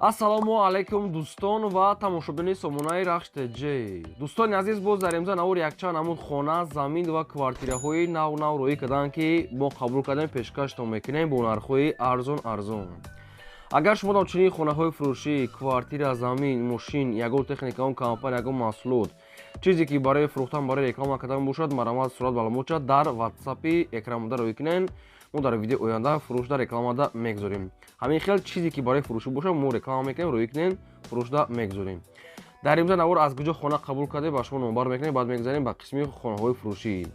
Ассалому алайкум, дӯстон ва тамошобинони сомонаи Рахш ТЖ. Дӯстони азиз, боз дар имза навор якчанд намуд хона, замин ва квартираҳои нав нав роӣ карданд, ки мо қабул кардем, пешкаштон мекунем бо нархҳои арзон арзон. Агар шумо дар чунин хонаҳои фурӯшӣ, квартира, замин, мошин, ягон техника, он компания, ягон маҳсулот, чизе ки барои фурӯхтан, барои реклама кардан бошад, марҳамат, сурат маълумотша дар ватсапи экранбуда роӣ кунед. Мо дар видеои оянда фурӯшда, рекламада мегузорем. Ҳамин хел чизе ки барои фурӯшӣ бошад, мо реклама мекунем, роӣ кунем, фурӯшда мегузорем. Дар имза навор аз куҷо хона қабул кардем, ба шумо номбар мекунем, баъд мегузарем ба қисми хонаҳои фурӯшӣ.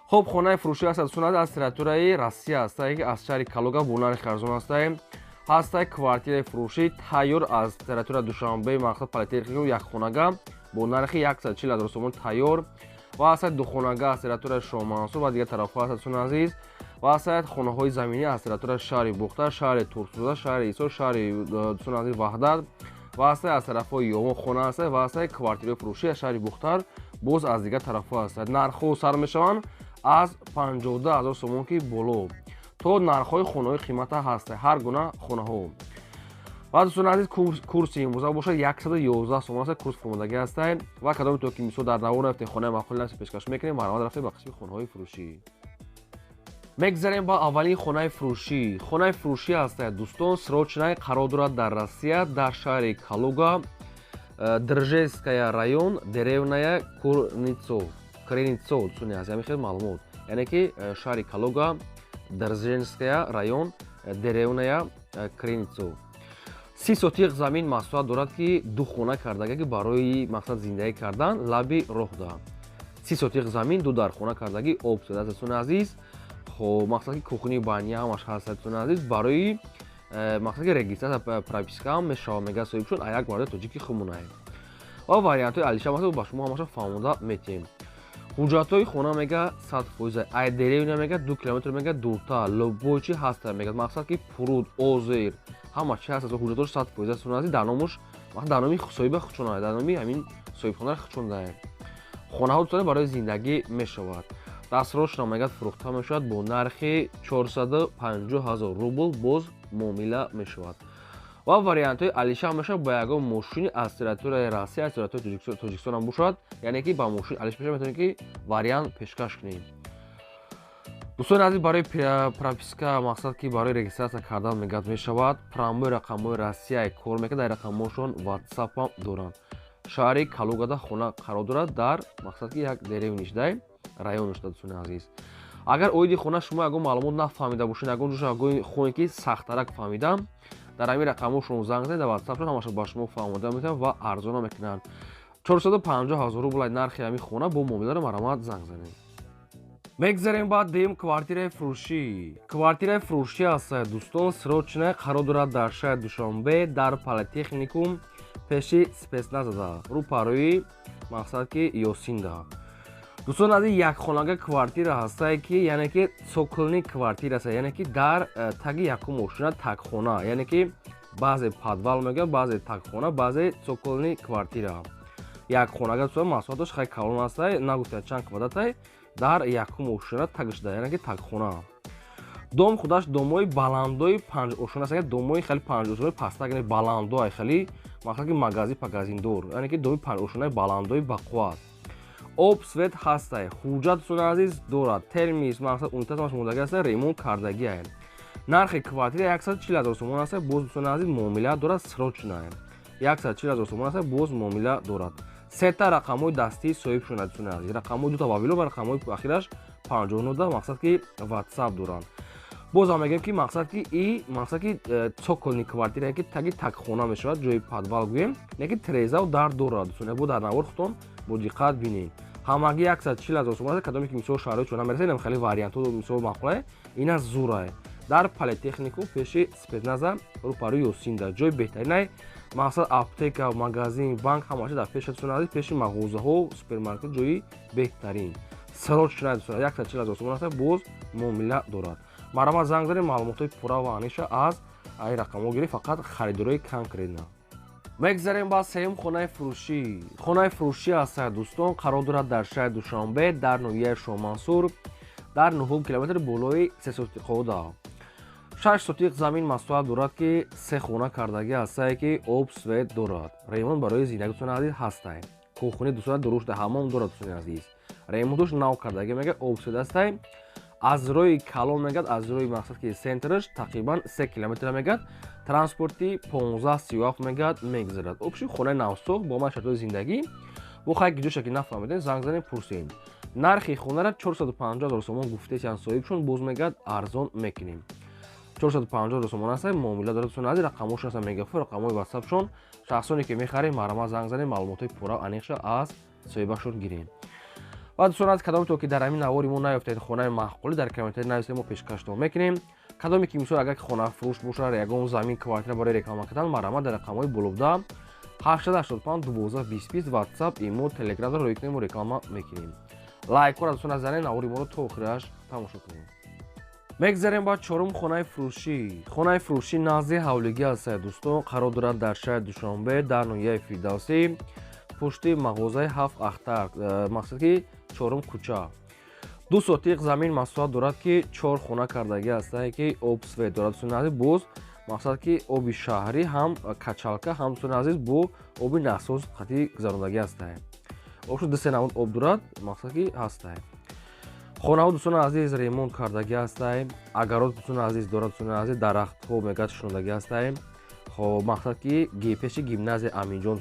Хуб, хонаи фурӯшӣ аст, сунад аз территорияи Россия ҳастае, ки аз шаҳри Калуга бо нархи арзон ҳастае. Ҳастае квартираи фурӯшӣ тайёр аз территорияи Душанбе, мақсад Политехникум, якхонага бо нархи 140 ҳазор сомон тайёр ва ҳастад духонага аз территорияи Шоҳмансур ва дигар тарафҳо ҳастад, дӯстони азиз. Ва ҳастад хонаҳои заминӣ аз территорияи шаҳри Бухта, шаҳри Турсунзода, шаҳри Исор, шаҳри, дӯстони азиз, Ваҳдат ва ҳастад аз тарафҳои Ёвон хона ҳастад ва ҳастад квартираи фурӯшӣ аз шаҳри Бухтар, боз аз дигар тарафҳо ҳастад. Нархҳо сар мешаванд аз 52 ҳазор сомон ки боло то нархҳои хонаҳои қимата ҳастад, ҳар гуна хонаҳо. Ва, дӯстони азиз, курси имрӯза бошад 111 сомон аст, курс фурмодагӣ ҳастад. Ва кадоме то ки мисол дар навор рафтем, хонаи маъқул наст, пешкаш мекунем. Марҳамат, рафтем ба қисми хонаҳои фурӯшӣ. Мегзарем ба аввалин хонаи фурӯшӣ. Хонаи фурӯшӣ ҳастад, дӯстон, срочный, қарор дорад дар Россия, дар шаҳри Калуга, Држеская район, деревня Курницо, Креницо. Дӯстони азиз, ҳамин хел маълумот, яъне ки шаҳри Калуга, Држенская район, деревня Креницо. 30 сотиқ замин масоҳат дорад, ки ду хона кардага, ки барои мақсад зиндагӣ кардан лаби роҳ да. 30 сотиқ замин, ду дархона кардагӣ, об шуда, дӯстони азиз. Хоб, мақсад ки кухни, баня ҳамаш ҳаст, дӯстони азиз. Барои мақсад ки регистрация, прописка ҳам мешавад, мега соҳибшон а як марди тоҷики хумунае. Ва вариантҳои алиша масад ба шумо ҳамаша фаҳмода метиҳем. Ҳуҷҷатҳои хона, мега, 100%. Ай деревня, мега, 2 километр, мега, дуртар любой чи ҳаста, мега, мақсад ки пруд, озер, ҳама чи ҳаст. Ҳуҷҷатҳош 100%, дӯстони азиз. Дар номуш, дар номи соҳиба хучонае, дар номи ҳамин соҳибхонаро хучондае. Хонаҳо, дӯстони, барои зиндагӣ мешавад. Дастрошна, мегӯяд, фурӯхта мешавад бо нархи 450 ҳазор рубл, боз муомила мешавад. Ва вариантҳои алиша мешавад ба ягон мошини аз территорияи Россия, аз территорияи Тоҷикистон ҳам бошад, яъне ки ба мошин алиш мешавад, метавонем ки вариант пешкаш кунем. Дӯстони азиз, барои прописка, мақсад ки барои регистрация кардан, мегӯяд, мешавад. Прямой рақамҳои Россия кор мекунад, дар рақамҳошон ватсапам доранд. Шаҳри Калугада хона қарор дорад, дар мақсад ки як деревнишдай районашда. Дӯстони азиз, агар оиди хона шумо ягон маълумот нафаҳмида бошед, ягон ҷоша хоҳем ки сахтарак фаҳмидам, дар ҳамин рақамҳо шумо занг занед, дар ватсапшон ҳамаша ба шумо фаҳмода метавонанд ва арзона мекунанд. 450 ҳазор рубл нархи ҳамин хона, бо муомиларо марҳамат, занг занед. Мегзарем ба дуюм квартираи фурӯшӣ. Квартираи фурӯшӣ аст, дӯстон, срочная, қарор дорад дар шаҳри Душанбе, дар Политехникум, пеши спецназада, рӯпарӯи мақсад ки Ёсинда. Дӯстон азиз, якхонага квартира ҳастае, ки яъне ки цокольный квартира аст, яъне ки дар таги якум ошина такхона, яъне ки баъзе подвал мегӯянд, баъзе такхона, баъзе цокольный квартира. Якхонага, дӯстон, масоҳаташ хеле калон ҳастае, нагуфтая чанд квадратай, дар якум ошина тагшуда, яъне ки такхона. Дом худаш домои баландои панҷошона аст, домои хеле панҷошонаи пастак, яъне баландоай, хеле мақсад ки магазин пагазиндор, яъне ки доми панҷошонаи баландои бақувват. Об, свет ҳастай, ҳуҷҷат, дӯстони азиз, дорад, термис, мақсад унитаз ҳамаш мондагӣ аста, ремонт кардагиай. Нархи квартира 140 ҳазор сомон аста, боз, дӯстони азиз, муомила дорад. Срочная, 140 ҳазор сомон аста, боз муомила дорад. Сета рақамҳои дастии соҳибшона, дӯстони азиз, рақамҳои дута вавило ва рақамҳои ахираш 59 мақсад ки ватсап доранд. Боз ҳам мегӯем ки мақсад ки и мақсад ки цокольный квартира, ки таги такхона мешавад, ҷои подвал гӯем, не ки трезаву дар дорад. Дӯстони, бо дар навор худтон бо диққат бинед. Ҳамагӣ 140 ҳазор сомон аст. Кадоме ки мисол шароит чона мерасад, инам хеле вариантҳо мисол маъқулае, ина зурае. Дар Политехникум, пеши спецназа, рӯпарӯи Ёсинда, ҷои беҳтаринай. Мақсад аптека, магазин, банк ҳамаша дар пеша, дӯстони азиз, пеши мағозаҳо, супермаркет, ҷои беҳтарин. Срочная, дӯстон, 140 ҳазор сомон аст, боз муомила дорад. Марҳамат, занг занед, маълумотҳои пурра ва аниша аз ай рақамҳо гиред, фақат харидорои конкретно. Мегзарем ба сеюм хонаи фурӯшӣ. Хонаи фурӯшӣ аст, дӯстон, қарор дорад дар шаҳри Душанбе, дар ноҳияи Шоҳмансур, дар 9 километр болои Сесотиқода. 6 сотиқ замин масоҳат дорад, ки 3 хона кардагӣ ҳастае, ки об свет дорад. Ремонт барои зиндагӣ, дӯстони азиз, ҳастае. Кухни дӯстона дурушта ҳамом дорад, дӯстони азиз. Ремонтуш нав кардагӣ мегӯяд, об свет ҳастае. Аз роҳи калон мегӯяд, аз роҳи мақсад ки центраш тақрибан 3 километр мегӯяд, транспорти 1537 мегӯяд мегузарад. Общий хонаи навсохт бо ҳама шартҳои зиндагӣ. Бо хай ки ҷоша ки нафаҳмидем, занг занем, пурсем. Нархи хонара 450 ҳазор сомон гуфтесиян соҳибшон, боз мегӯяд арзон мекунем. 450 ҳазор сомон аст, муомила дорад, дӯстони азиз. Рақамҳошон ҳастанд Мегафон, рақамҳои ватсапшон. Шахсоне ки мехарем, марҳамат, занг занем, маълумотҳои пурра аниқша аз соҳибашон гирем. Ва дӯстон аз кадоме то ки дар ҳамин навори мо наёфтед хонаи маъқулӣ, дар комментарий нависед, мо пешкаштон мекунем. Кадоме ки мисол агар хонафурӯш бошад, ягон замин, квартира барои реклама кардан, марҳамат, дар рақамҳои болобуда 885 12 20 20, WhatsApp, имо, Telegram рӯй кунем, мо реклама мекунем. Лайкҳоро, дӯстон, назанед, навори моро то охираш тамошо кунем. Мегзарем ба чорум хонаи фурӯшӣ. Хонаи фурӯшӣ назди ҳавлигӣ ҳастад, дӯстон, қарор дорад дар шаҳри Душанбе, дар ноҳияи Фирдавсӣ, пушти мағозаи Ҳафт Ахтар, мақсад ки чорум кӯча. 2 сотиқ замин масоҳат дорад, ки 4 хона кардагӣ ҳастае, ки об свет дорад, дӯстони азиз. Боз мақсад ки оби шаҳрӣ ҳам качалка ҳам, дӯстони азиз, бо оби насос қатъи гузарондагӣ ҳастае. Обшу ду се намуд об дорад, мақсад ки ҳастае. Хонаҳо, дӯстони азиз, ремонт кардагӣ ҳастае. Огород, дӯстони азиз, дорад, дӯстони азиз, дарахтҳо мегӯяд шинондагӣ ҳастае. Хоб, мақсад ки пеши гимназияи Аминҷон,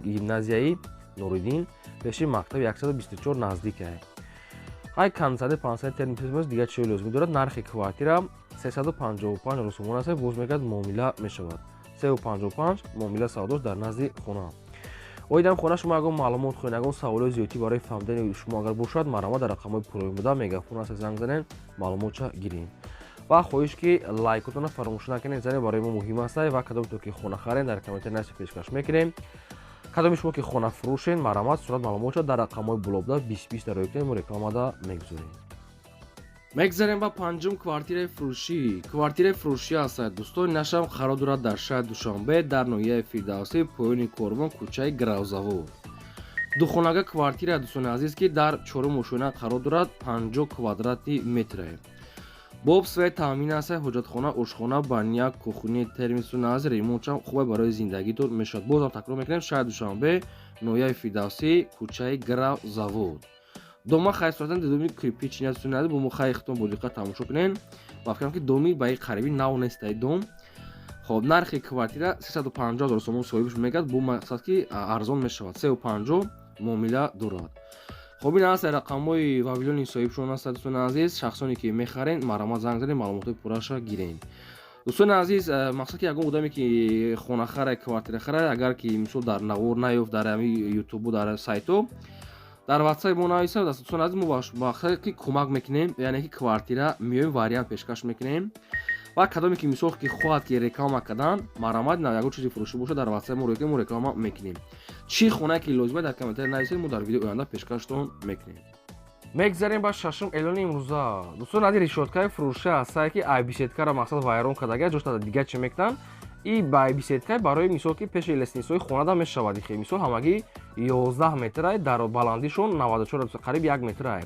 гимназияи Нуриддин, пеши мактаби 124 наздикае. Ҳай кондитсионер, пансионер, термос, дигар чиҳои лозимӣ дорад. Нархи квартира 355 ҳазор сомон аст, боз мегӯяд муомила мешавад. 355 муомила савдош дар назди хона. Оидам хона шумо ягон маълумот хоҳед, ягон саволои зиёдтӣ барои фаҳмидани шумо агар бошад, марҳамат, дар рақамҳои пуррои буда Мегафон аст, занг занед, маълумотша гирем. Ва хоҳиш ки лайкотонро фаромӯш накунед, занед, барои мо муҳим аст. Ва кадоме ки хона харем, дар комментарий нависи, пешкаш мекунем. Кадоми шумо ки хонафурӯшен, марҳамат, сурат маълумотша дар рақамҳои болобуда 20 20 дар рӯй кунед, мо рекламада мегузорем. Мегзарем ба панҷум квартираи фурӯшӣ. Квартираи фурӯшӣ ҳастад, дӯстон, нашам қарор дорад дар шаҳри Душанбе, дар ноҳияи Фирдавсӣ, поёни Корвон, кӯчаи Гравзавод. Духонага квартира, дӯстони азиз, ки дар чорум ошёна қарор дорад, 50 квадрати метре. Бо об свет таъмин аст, ҳоҷатхона, ошхона, баня, кухни, термису наз, ремонтшам хубе, барои зиндагитон мешавад. Бозам такрор мекунем: шаҳри Душанбе, ноҳияи Фирдавсӣ, кӯчаи Гравзавод. Дома хай суратан доми кирпичный аст, дӯстони азиз, бо мо хай хитон бо диққат тамошо кунед. Ба фикрам ки доми ба қариби нав нестай дом. Хоб, нархи квартира 350 ҳазор сомон соҳибаш мегӯяд, бо мақсад ки арзон мешавад, 350 муомила дорад. Хоб, ин аст рақамҳои Вавилони соҳибшон аст, дӯстони азиз. Шахсоне ки мехарен, марҳамат, занг занед, маълумотҳои пурраша гирен. Дӯстони азиз, мақсад ки ягон одаме ки хонахара, квартирахара, агар ки мисол дар навор наёфт, дар ҳами ютубу, дар сайтҳо, дар ватсапи мо нависад, дӯстони азиз, мо мақсад ки кӯмак мекунем, яъне ки квартира меоем, вариант пешкаш мекунем. Ва кадоме ки мисол ки хоҳад ки реклама кардан, марҳамат, ягон чизи фурӯшӣ бошад, дар ватсапи мо рӯй, мо реклама мекунем. Чӣ хонае ки лозима, дар комментарий нависед, мо дар видеои оянда пешкаштон мекунем. Мегзарем ба шашум эълони имрӯза. Дӯстон азиз, решёткаи фурӯшӣ ҳастае, ки ай беседкара мақсад вайрон кардага, ҷошта дигар чӣ мекунанд. И ба беседка барои мисол ки пеши лестницаҳои хонада мешавад. Ихе мисол ҳамагӣ 11 метрай, дар баландишон 94, қариб 1 метрай.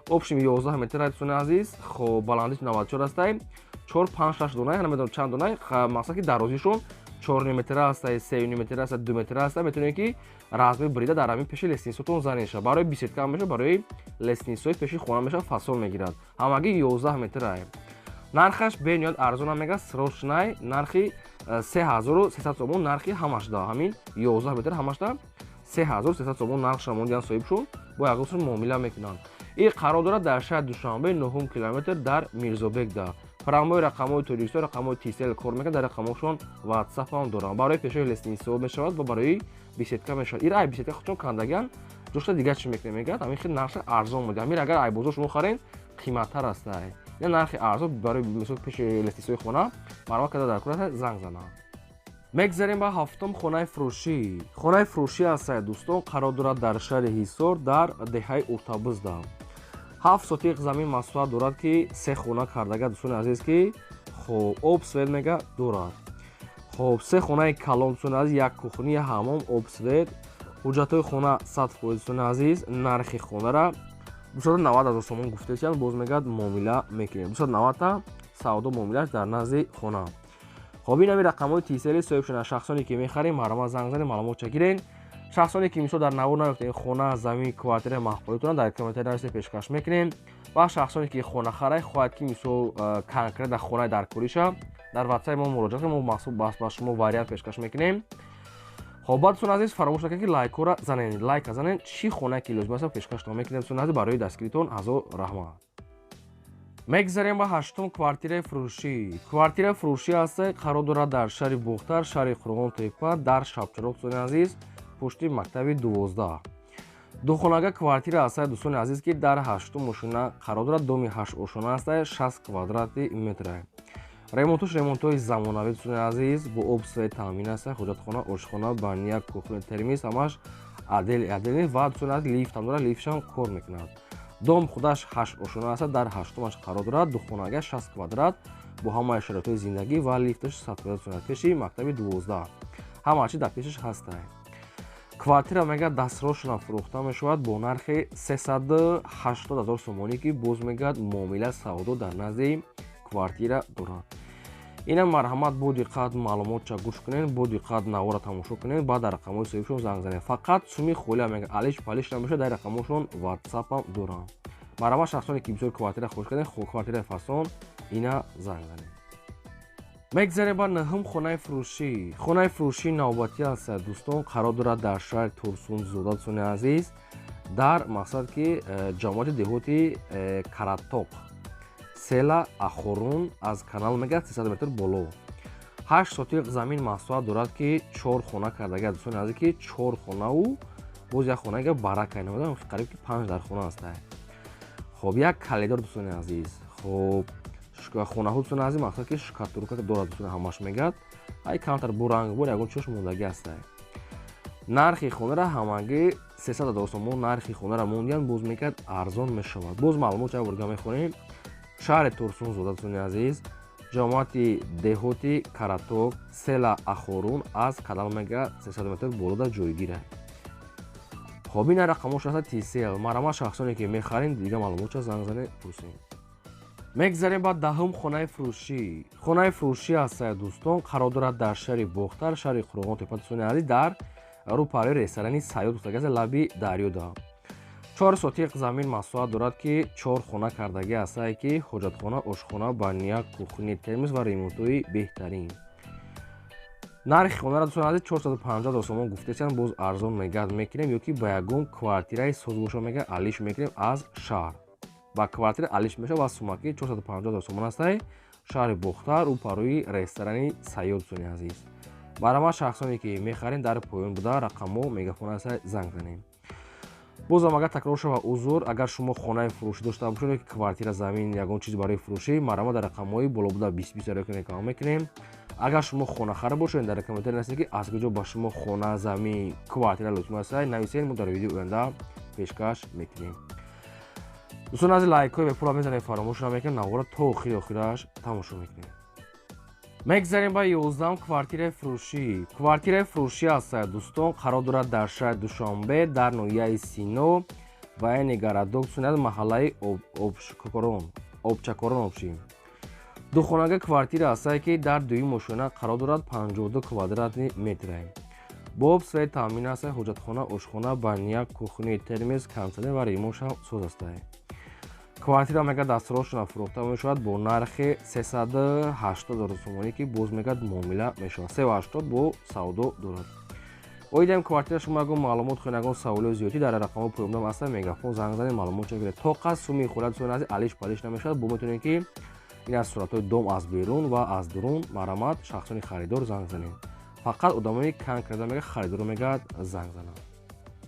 Общем 11 метрай, дӯстони азиз. Хоб, баландиш 94 астай, 4, 5, 6 донай, намедонам чанд донай. Мақсад ки дарозишон 4 метра астай, 3 метра астай, 2 метра астай. Метавонед ки размер брида дар ҳамин пеши лестницатон занеша. Барои беседка мешавад, барои лестницаҳои пеши хона мешавад, фасон мегирад. Ҳамагӣ 11 метрай. Нархаш бениҳоят арзона мегӯяд, срочный нархи 3300 сомон, нархи ҳамашда ҳамин 11 метр ҳамашда 3300 сомон нархша мондиан соҳибшон, бо ягон муомила мекунанд. Ин қарор дорад дар шаҳри Душанбе, нуҳум километр, дар Мирзобекда. Прямой рақамҳои Тоҷикистон, рақамҳои Тисел кор мекунад, дар рақамҳошон ватсап ҳам доранд. Барои пешои лестницаҳо мешавад ва барои беседка мешавад. Ира ай беседка худшон кандагиан, ҷошта дигар чӣ мекунем мегӯяд. Ҳамин хел нархша арзон буд. Ҳамин агар ай бозор шумо харен, қиматтар аст. Ин нархи арзон барои мисол пеши лестницаҳои хона. Марҳамат карда дар кура занг зананд. Мегзарем ба ҳафтум хонаи фурӯшӣ. Хонаи фурӯшӣ ҳастад, дӯстон, қарор дорад дар шаҳри Ҳисор, дар деҳаи Уртабузда. 7 сотиқ замин масоҳат дорад, ки се хона кардага, дӯстони азиз, ки хоб об свет мега дорад. Хоб, се хонаи калон, дӯстони азиз, як кухни, як ҳамом, об свет. Ҳуҷҷатҳои хона 100%, дӯстони азиз. Нархи хонара 290 ҳазор сомон гуфтесиянд, боз мегӯяд муомила мекунем. 290-та Савдо муомилаш дар назди хона. Хоб, ин ҳами рақамҳои Тисели соҳиб шуда. Шахсоне ки мехарем, марҳамат, занг занед, маълумотча гирен. Шахсоне ки мисол дар навор наёфтем, хона, замин, квартира маъқулитона дар комментарий нависед, пешкаш мекунем. Ва шахсоне ки хонахарай хоҳад, ки мисол конкрет дар хонаи даркориша, дар ватсапи мо муроҷиат кунед, мо махсус ба шумо вариант пешкаш мекунем. Хоб, баъд, дӯстони азиз, фаромӯш накунед, ки лайкҳоро занед, лайка занед. Чӣ хонае ки лозим аст, пешкаштон мекунем. Дӯстони азиз, барои дастгиритон ҳазор раҳмат. Мегзарем ба ҳаштум квартираи фурӯшӣ. Квартираи фурӯшӣ ҳаста, қарор дорад дар шаҳри Бохтар, шаҳри Қурғон Тепа, дар Шабчароғ, дӯстони азиз, пушти мактаби 12. Духонага квартира ҳаста, дӯстони азиз, ки дар ҳаштум ошона қарор дорад. Доми ҳашт ошона ҳаста, 60 квадрати метра. Ремонтош ремонтҳои замонавӣ, дӯстони азиз, бо об, свет таъмин аста. Ҳоҷатхона, ошхона, баня, кухня, термиз, ҳамаш отдельно отдельно. Ва, дӯстони азиз, лифтам дорад, лифтшам кор мекунад. Дом худаш ҳашт ошона аста, дар ҳаштумаш қарор дорад. Духонага, 60 квадрат, бо ҳамаи шароитҳои зиндагӣ ва лифташ 100%. Пеши мактаби 12, ҳама чи дар пешаш ҳаста. Квартира, мегӯяд, дастрошона фурӯхта мешавад бо нархи 380 000 сомонӣ, ки боз, мегӯяд, муомила, савдо дар назди квартира дорад. Инам марҳамат, бо диққат маълумотча гӯш кунед, бо диққат навора тамошо кунед, баъд дар рақамҳои соҳибшон занг занед. Фақат суми холия, мегӯяд, алиш палиш намешавад. Дар рақамҳошон ватсапам дорам. Марҳамат, шахсоне ки бисёр квартира хоҳиш кардем, квартираи фасон, ина занг занед. Мегзарем ба нӯҳум хонаи фурӯшӣ. Хонаи фурӯшии навбатӣ аст, дӯстон, қарор дорад дар шаҳри Турсунзода, дӯстони азиз, дар мақсад ки ҷамоати деҳоти Каратоқ, села Ахорун, аз канал, мегӯяд, 300 метр боло. 8 сотиқ замин масоҳат дорад, ки чор хона кардага, дӯстони азиз, ки чор хонау боз як хонага барака намудам, қариб ки панҷ дар хона аст. Хоб, як калидор, дӯстони азиз. Хоб, хонаҳо, дӯстони азиз, мақсад ки штукатурка дорад, дӯстони, ҳамаш, мегӯяд, ай камтар буранг бур, ягон чош мондагӣ аста. Нархи хонара ҳамагӣ 300 000 сомон нархи хонара мондиян, боз, мегӯяд, арзон мешавад. Боз маълумот ча бурга мехонем. Шаҳри Турсунзода, дӯстони азиз, ҷамоати деҳоти Караток, села Ахорун, аз канал, мегӯяд, 300 метр болода ҷойгир. Хоб, ина рақамош аста Тисел. Марҳамат, шахсоне ки мехарем, дига маълумотча занг занед, пурсем. Мегзарем ба даҳум хонаи фурӯшӣ. Хонаи фурӯшӣ аст, дӯстон, қарор дорад дар шаҳри Бохтар, шаҳри Қурғон Тепа, дӯстони азиз, дар рӯпаҳлӯи ресторани Сайёд гуфтагаз, лаби дарёда. 4 сотиқ замин масоҳат дорад, ки чор хона кардагӣ ҳастае, ки ҳоҷатхона, ошхона, баня, кухни, термиз ва ремонтҳои беҳтарин. Нархи хонара, дӯстони азиз, 450 000 сомон гуфтесиян, боз арзон, мегӯяд, мекунем, ё ки ба ягон квартираи соз боша, мегӯяд, алиш мекунем, аз шаҳр ба квартира алиш мешавад. Ва сумаки 450 000 сомон ҳастай. Шаҳри Бохтар, рӯпаҳлӯи ресторани Сайёд, дӯстони азиз. Барама шахсоне ки мехарем, дар поён буда рақамҳо Мегафон ҳастай, занг занем. Бозам агар такрор шава, узр. Агар шумо хонаи фурӯшӣ дошта бошед ё ки квартира, замин, ягон чиз барои фурӯшӣ, марҳамат, дар рақамҳои боло буда 20 20 реклама мекунем. Агар шумо хонахар бошед, дар комментарий нависед, ки аз куҷо ба шумо хона, замин, квартира лозим аст, нависед, мо дар видеои оянда пешкаш мекунем. Дӯстон азиз, лайкҳои бепула мезанед, фаромӯш намекунем, навора то охири охираш тамошо мекунем. Мегзарем ба 11-ум квартираи фурӯшӣ. Квартираи фурӯшӣ аст, дӯстон, қарор дорад дар шаҳри Душанбе, дар ноҳияи Сино, военный городок, сунат, маҳаллаи Обчакорон обши. Духонага квартира ҳастае, ки дар дуюм ошёна қарор дорад, 52 квадратный метре, бо об, свет таъмин аст. Ҳоҷатхона, ошхона, баня, кухни, термиз, кондитсионер ва ремонтшам соз астае. Квартира, мегӯяд, дастрошона фурӯхта мешавад бо нархи 380 000 сомонӣ, ки боз, мегӯяд, муомила мешавад. 380 бо савдо дорад. Оидаем квартира шумо ягон маълумот хоҳед, ягон саволиҳои зиёдӣ, дар рақамҳои поёндам аста Мегафон занг занед, маълумот ча гиред. Тоқа суми хӯрад, дӯстони азиз, алиш палиш намешавад. Бо метавонед, ки ин аз суратҳои дом аз берун ва аз дурун. Марҳамат, шахсони харидор, занг занед. Фақат одамои конкретно, мега, харидорро, мегӯяд, занг зананд.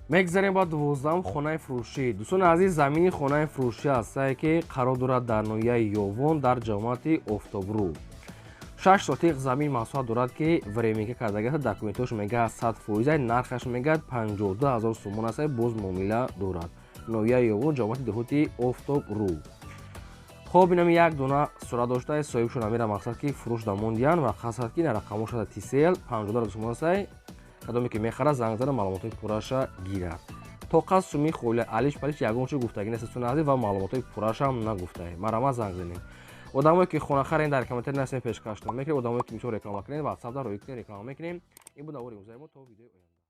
Мегзарем ба 12-ум хонаи фурӯшӣ. Дӯстони азиз, замини хонаи фурӯшӣ ҳастае, ки қарор дорад дар ноҳияи Ёвон, дар ҷамоати Офтобрӯ. 6 сотиқ замин масоҳат дорад, ки временка кардаги аст, документҳош, мегӯяд, 100%. Нархаш, мегӯяд, 52 000 сомон аст, боз муомила дорад. Ноҳияи Ёвон, ҷамоати деҳоти Офтобрӯ. Хоб, инами як дона сурат доштае, соҳибшон амира, мақсад ки фурӯш дамондиян ва қасд ки на рақамҳош аста Тисел. 52 000 сомон астай. Кадоме ки мехарад, занг зада, маълумотҳои пурраша гирад. Тоқа суми холи, алиш палиш ягон чи гуфтагӣ нест, дӯстони азиз, ва маълумотҳои пуррашам нагуфтае. Марҳамат, занг занед. Одамое, ки хонахарен, дар комментари насем, пешкаштон мекунем. Одамое, ки мисол реклама кунед, ватсап дар роӣ кунед, реклама мекунем. Ин буд навори имрӯзаи мо. То видеои оянда.